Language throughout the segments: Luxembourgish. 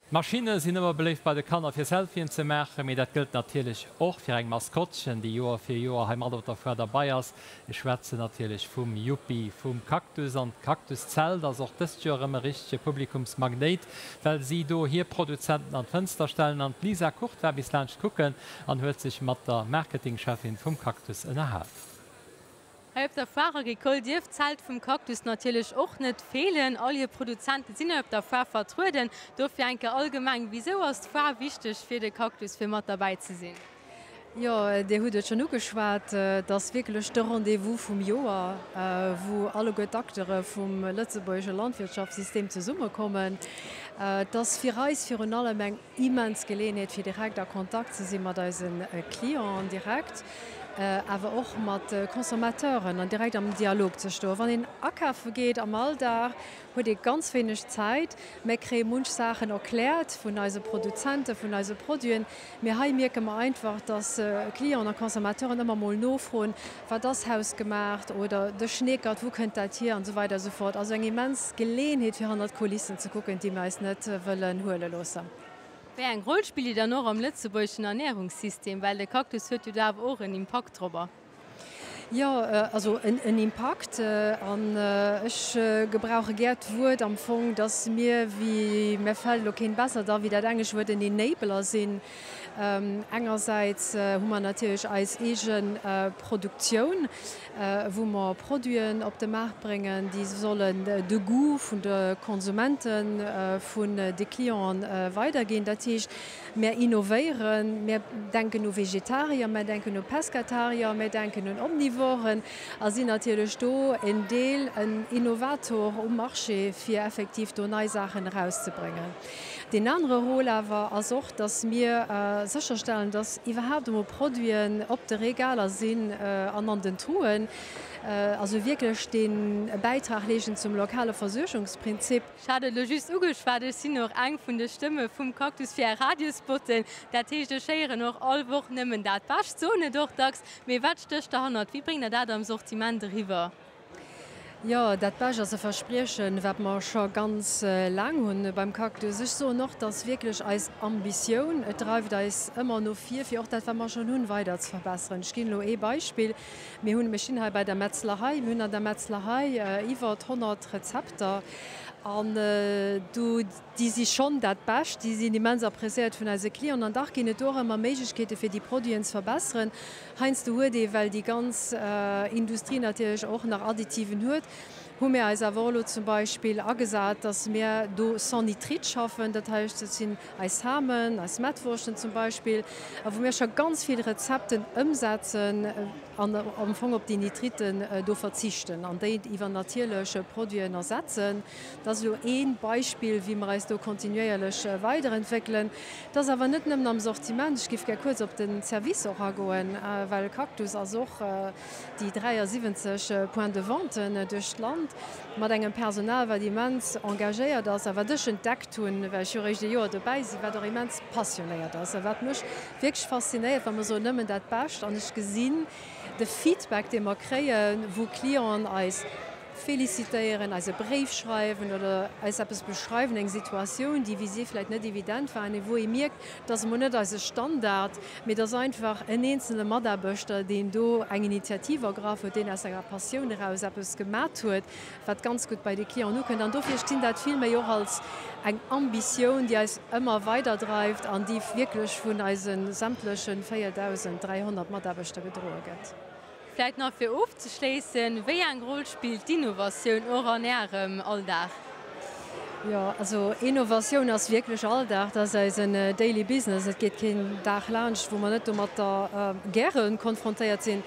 D'Maschinne sinn ëmmer beléift bei de Kanner fir Selfien ze maachen, mee dat gëllt natierlech och fir eng Maskottchen, déi Joer fir Joer hei mat op der Foire derbei ass. Ech schwätzen natierlech vum Yuppi, vum Cactus. An d'Cactuszelt ass och dëst Joer erëm e richtege Publikumsmagnéit, well si do hir Produzenten an d'Fënster stellen. An d'Lisa Kurt war bis laanscht kucken an huet sech mat der Marketingcheffin vum Cactus ënnerhal. Hei op der Foire Agricole dierf d'Zelt vum Cactus natierlech och net feelen. All hir Produzente sinn hei op der Foire vertrueden. Dofir eng Kéier allgemeng, Wisou ass d'Foire wichteg fir de Cactus, fir mat derbäi ze sinn? Jo, Dir hutt et schonn ugeschwat, et ass wierklech de Rendez-vous vum Joer, wou alleguer d'Acteure vum lëtzebuergesche Landwirtschaftssystem zesummekommen. Et ass fir eis virun allem eng Immens Geleeënheet fir direkt a Kontakt ze si mat eise Clienten direkt, awer och mat Consommateuren an direkt am Dialog ze stoen. Wann een akafe geet am Alldag, huet ee ganz wéineg Zäit. Mär kréie munch Saachen erkläert vun eise Produzenten, vun eise Produiten, mee hei mierke mer einfach, dass Clienten a Consommateuren ëmmer mol nofroen, Wat ass hausgemaacht oder de Schneekert, wou kënnt dat hier an esou weider esou fort. Also eng immens Geleeënheet fir hannert d'Kulissen ze kucken, déi mir eis net wëllen huele loossen. Wéi eng Roll spillt Dir dann och am lëtzebuergeschen Ernärungssystem? Well de Cactus huet jo do awer och en Impakt dorobber. Jo, also en Impakt an ech gebrauche gär d'Wuert am Fong, dass mir, wéi, mir fält elo keen bessert a wéi dat englesch Wuert, en Enabler sinn. Engersäits hu mer natierlech eis eege Produktioun, wou mer Produiten op de Maart bréngen, déi sollen de Goût vun de Konsumenten, vun de Clienten weiderginn. Dat heescht, mär innovéieren, mär denken u Vegetarier, mär denken u Pescatarier, mär denken un Omnivoren a sinn natierlech do en Deel, en Innovator um Marché, fir effektiv do nei Saachen erauszebréngen. Deen anere Rôle awer ass och, dass mir sécherstellen, dass iwwerhaapt emol Produiten op de Regaler sinn an an den Truen, also wierklech dee Bäitrag leeschten zum lokale Versuergungsprinzip. Ech hat et elo just ugeschwat, ech sinn och eng vun de Stëmme vum Cactus fir Är Radiospotten. Dat heescht, ech héieren och all Woch nëmmen dat Bescht, soen et och dacks. Mee wat stécht derhannert? Wéi bréngt Der dat am Sortiment eriwwer? Jo, dat Bescht ass e Verspriechen, wat mer scho ganz laang hunn beim Cactus. Ech soen och, dass wierklech eis Ambitioun, et dreift eis ëmmer no vir, fir och dat, wat mer schonn hunn, weider ze verbesseren. Ech ginn elo ee Beispill, Mir hunn, mir stinn hei bei der Metzlerei, mir hunn an der Metzlerei iwwert 100 Rezepter an do, déi si schonn dat Bescht, déi sinn immens appréciéiert vun eise Clienten an dach ginn et do och ëmmer Méiglechkeete fir déi Produiten ze verbesseren. Heiansdo huet ee, well déi ganz Industrie natierlech och nach Additiven huet, hu mir eis awer och elo zum Beispill agesat, datt mir do sans nitrite schaffen. Dat heischt, dat sinn eis Hamen, eis Mettwurschten zum Beispill, a wou mir scho ganz vill Rezepten ëmsetzen an am Fong op déi Nitriten do verzichten an déi iwwer natierlech Produiten ersetzen. Dat ass elo ee Beispill, wéi mer eis do kontinuéierlech weiderentwéckelen. Et ass awer net nëmmen am Sortiment. Ech géif gär kuerz op de Service och agoen, well Cactus ass och déi 73 Points de vente duerch d'Land mat engem Personal, wat immens engagéiert ass a wat ech entdeckt hunn, well ech jo eréischt e Joer dobäi sinn, wat och immens passionéiert ass a wat mech wierklech faszinéiert, wa mer soen, nëmmen dat Bescht. An ech gesinn de Feedback, dee mer kréien, wou Clienten eis Felicitéieren, eis e Bréif schreiwen oder eis eppes beschreiwen, eng Situatioun, déi fir si vläicht net evident war, mee wou ee mierkt, et ass emol net eise Standard, mee et ass einfach en eenzele Mataarbechter, deen do eng Initiativ ergraff huet, deen aus senger Passioun eraus eppes gemat huet, wat ganz gutt bei de Clienten ukënnt. An dofir stinn dat vill méi och als eng Ambitioun, déi eis ëmmer weiderdreift an déi wierklech vun eise sämtleche 4.300 Mataarbechter gedroe gëtt. Vläit nach fir ofzeschléissen, Wéi eng Roll spillt d'Innovatioun och an Ärem Alldag? Jo, also Innovatioun ass wierklech Alldag, dat ass eisen daily business. Et geet keen Dag laanscht, wou mer net domatter gäre konfrontéiert sinn.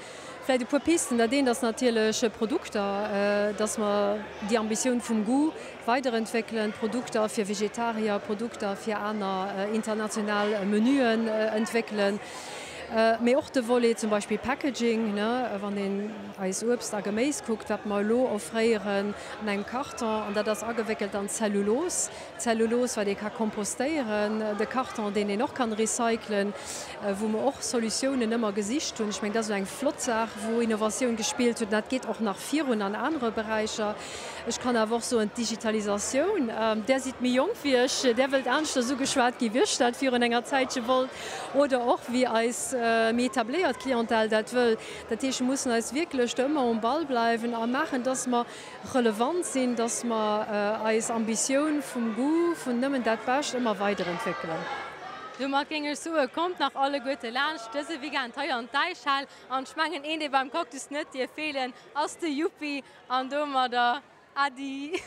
Vläit e puer Pisten, Dat eent ass natierlech Produkter, dass mer déi Ambitioun vum Goût weiderentwéckelen, Produkter fir Vegetarier, Produkter fir aner international Menüen entwéckelen. Mee och de Volet zum Beispill Packaging, wann een eis Uebst a Geméis kuckt, wat mer elo offréieren an engem Karton, an dat ass agewéckelt an Zellulos, Zellulos, wat ee ka kompostéieren, de Karton, deen een och kann recyclen, wou mer och Solutiounen ëmmer gesicht hunn. Ech mengen, dat ass elo eng flott Saach, wou Innovatioun gespillt huet, an dat geet och nach virun an anere Beräicher. Ech kann awer och soen, d'Digitalisatioun, Där sidd méi jonk wéi ech, Där wëllt aneschters ugeschwat gi wéi ech dat virun enger Zäitche wollt oder och wéi eis méi etabléiert Clientèle dat wëll. Dat heescht, mir mussen eis wierklech do ëmmer um Ball bleiwen a maachen, dass mer relevant sinn, dass mer eis Ambitioun vum Goût, vun nëmmen dat Bescht ëmmer weiderentwéckelen. Domat géing ech soe, kommt nach alleguerte laanscht dëse Weekend hei an d'Däichhal. An ech mengen, een, dee beim Cactus net dierf feelen, ass de Yuppi. An domadder Äddi!